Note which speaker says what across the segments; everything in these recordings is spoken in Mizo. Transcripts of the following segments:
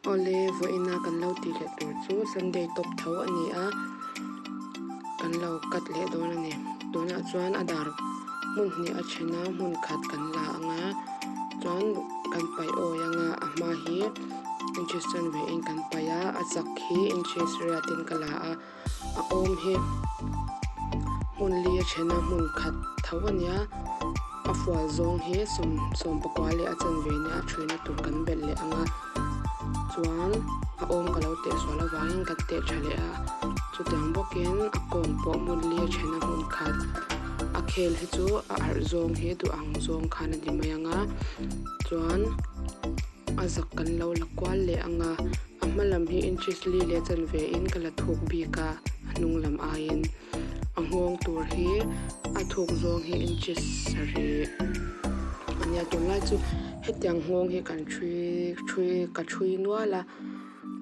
Speaker 1: Awle vawiina kan lo tih leh tur chu Sunday top tho a ni a, kan lo cut leh dawn a ni. Tunah chuan a dar hmun hnih a then a, hmun khat kan la ang a, chuan kan paih awi ang a, a hma hi inches chanve in kan paih a, a chak hi inches riat in ka la a, a awm hi hmun li a then a, hmun khat tho a nia, a fual zawng hi sawm sawm pakua leh a chanve nia a thuina tur kan belh leh ang a chuan a awm ka lo teh sual avangin kan teh tha leh a chutiang bawkin a kawng pawh hmun li a then a hmun khat a khel hi chu a arh zawng hi duh ang zawng khan a ni mai ang a chuan a zak kan lo la kual leh ang a a hma lam hi inches li leh chanve in ka la thuk bik a a hnung lam aiin a nghawng tur hi a thuk zawng hi inches sarih a nia tunlai chu hetiang nghawng hi kan thui thui ka thui nual a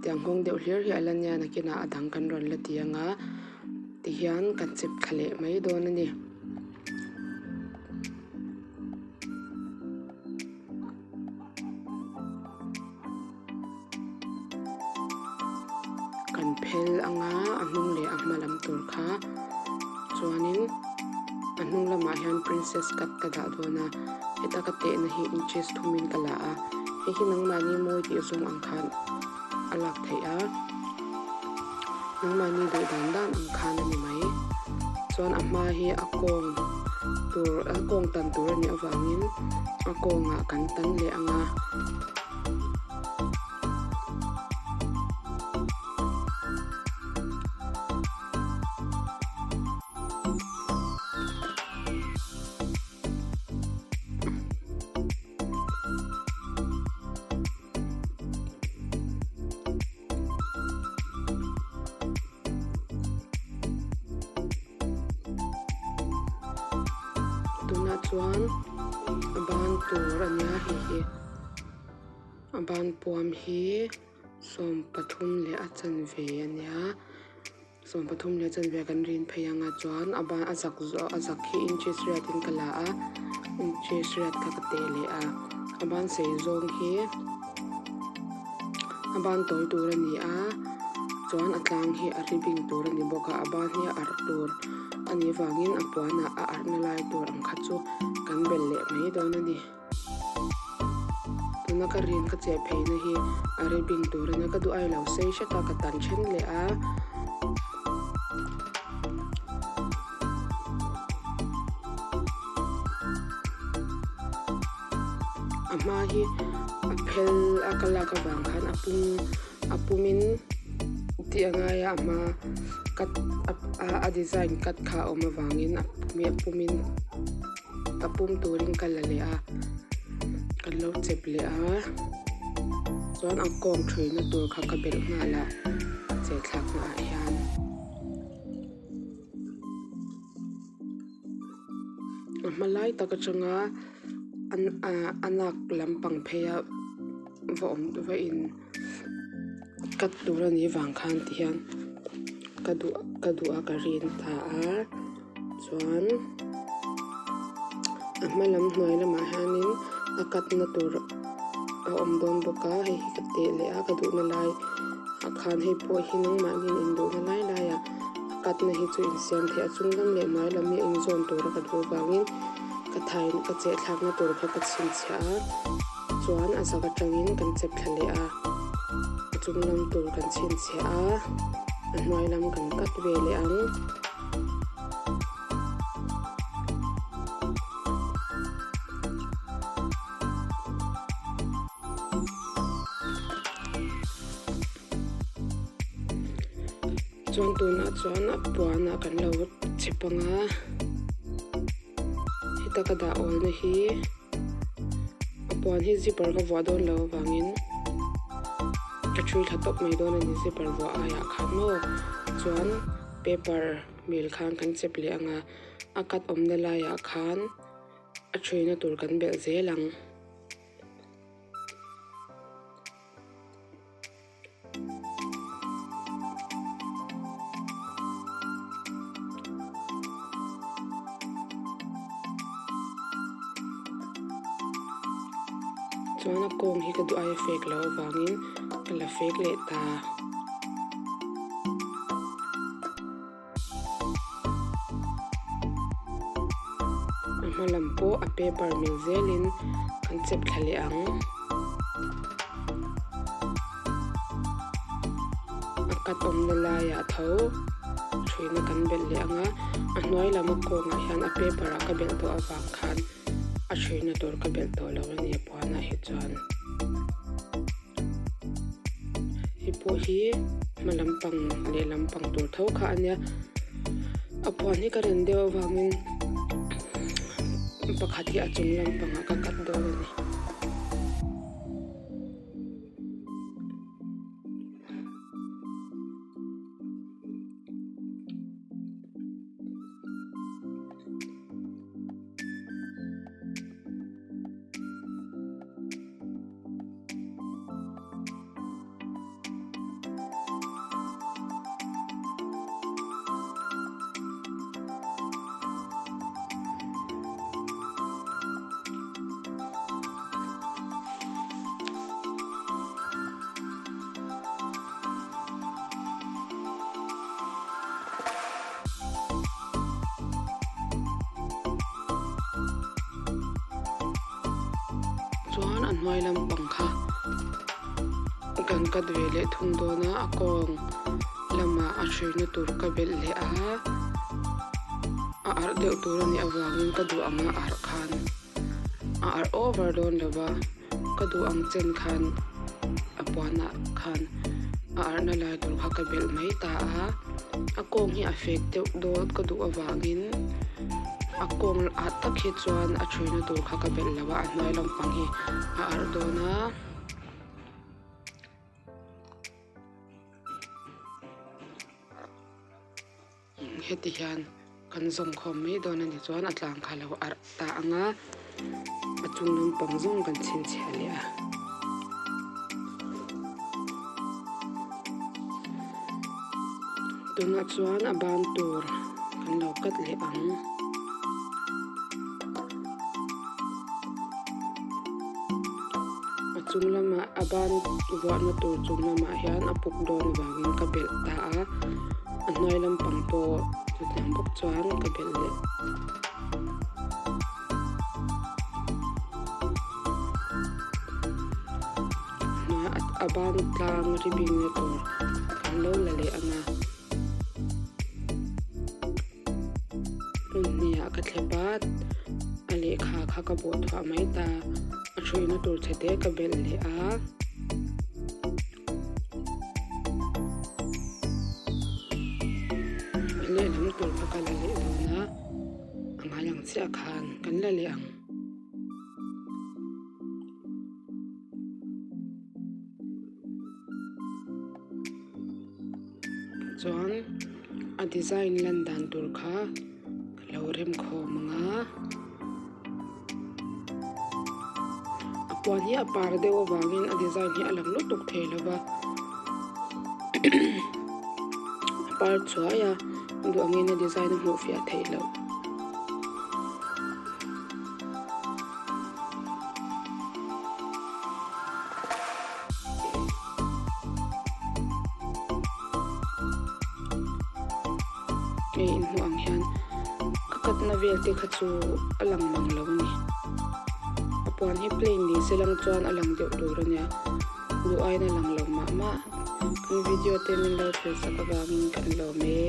Speaker 1: tiang nghawng deuh hlir hi a la nia nakinah a dang kan rawn la ti ang a tihian kan chep thla leh mai dawn a ni. Kan phel anga a hnung leh a hma lam tur kha chuanin a hnung lamah hian princess cut ka dah dawn a heta ka tehna hi inches thumin ka la a hei hi nangmahni mawi tih zawng ang khan a lak theih a nangmahni duh dan dan ang khan a ni mai chuan a hma hi a kawng tur a kawng tan tur a nih avangin a kawngah kan tan leh ang a. Tunah chuan a ban tur a nia hei hi a ban puam hi sawm pathum leh a chanve a nia sawm pathum leh a chanve kan rin phei ang a chuan a ban a zak zawh a zak hi inches riat in ka la a inches riat kha ka teh leh a a ban sei zawng hi a ban tawi tur a ni a chuan a tlang hi a ri bing tur a ni bawk a a ban hi a arh tur a nih vangin a puanah a arhna lai tur ang kha chu kan belh leh mai dawn a ni. Tuna ka rin ka cheh pheina hi a ri bing tur a nia ka duh ailo sei hret a ka tan then leh a. A hma hi a phel a ka lak avang khan a pum a pumin tih a ngai a a hma cut a design cut kha a awm avangin a pumin a pum turin ka la leh a ka lo chep leh a chuan a kawng thuina tur kha ka belh nghal a che thlak hmaah hian. A hma lai tak atanga an ah a nak lampang phei a va awm va in cut tur a nih vang khan ti hian ka duh ka duh a ka rin ta a chuan a hma lam hnuai lamah hianin a cut na tur a awm dawn bawk a hei hi ka teh leh a ka duhna lai ah khan hei pawh hi nangmahni in duhna lai laiah a cut na hi chu insiam theih a chung lam leh hnuai lam hi a inzawn tur a ka duh avangin ka thai ka cheh thlakna tur kha ka chhinchhiah a chuan a zak atangin kan chep thla leh a a chung lam tur kan chhinchhiah a a hnuai lam kan cut ve leh ang. Chuan tunah chuan a puanah kan lo chhip ang a heta ka dah awlna hi a puan hi zipper ka vuah dawn loh avangin ka thui thla tawp mai dawn a ni zipper vuah aiah khan maw chuan paper mil khan kan chep leh ang a a cut awmna laiah khan a thuina tur kan belh zel ang. Chuan a kawng hi ka duh aia fek loh avangin ka la fek leh ta. A hma lam pawh a paper mil zelin kan chep thla leh ang. A cut awmna laiah tho ṭhuina kan belh leh ang a, a hnuai lam a kawngah hian a paper ah ka belh tawh avang khan a ṭhuina tur ka belh tawh lo a ni a puanah hi chuan. Hei pawh hi hma lampang leh lampang tur tho kha a nia a puan hi ka ren deuh avangin pakhat hi a chung lampangah ka cut dawn a ni. Chuan a hnuai lampang kha kan cut ve leh thung dawn a a kawng lamah a hruina tur ka belh leh a a arh deuh tur a nih avangin ka duh ang a arh khan a arh over dawn lo va ka duh ang chen khan a puanah khan a arhna lai tur kha ka belh mai ta a a kawng hi a fek deuh dawn ka duh avangin a kawng ah tak hi chuan a thuina tur kha ka belh lo a a hnuai lampang hi a arh dawn a. Heti hian kan zawm khawm mai dawn a ni chuan a tlang kha lo arh ta ang a a chung lampang zawng kan chhinchhiah leh a. Tunah chuan a ban tur kan lo cut leh ang. A chung lamah a ban vuahna tur chung lamah hian a puk dawn avangin ka belh ta a a hnuai lampang pawh chutiang bawk chuan ka belh leh. A ban tlang ribbon na tur kan lo la leh ang a hmun hnih ah ka thlep a a lehkha kha ka bawh thuah mai ta a thuihna tur chhe te ka belh leh a. A lehlam tur kha ka la leh dawn a a ngai ang chiah khan kan la leh ang. Chuan a design lan dan tur kha ka lo rem khawm ang a a puan hi a par deuh avangin a design hi a lang lutuk thei lo va a par chuai a duh angin a design a hmuh fiah theih loh. Hei in hmuh ang hian a cut na vel te kha chu a lang mang lo a ni a puan hi plain ni se lang chuan a lang deuh tur a nia duh aiin a lang lo mah mah kan video te min lo thlir sak avangin kan lawm e.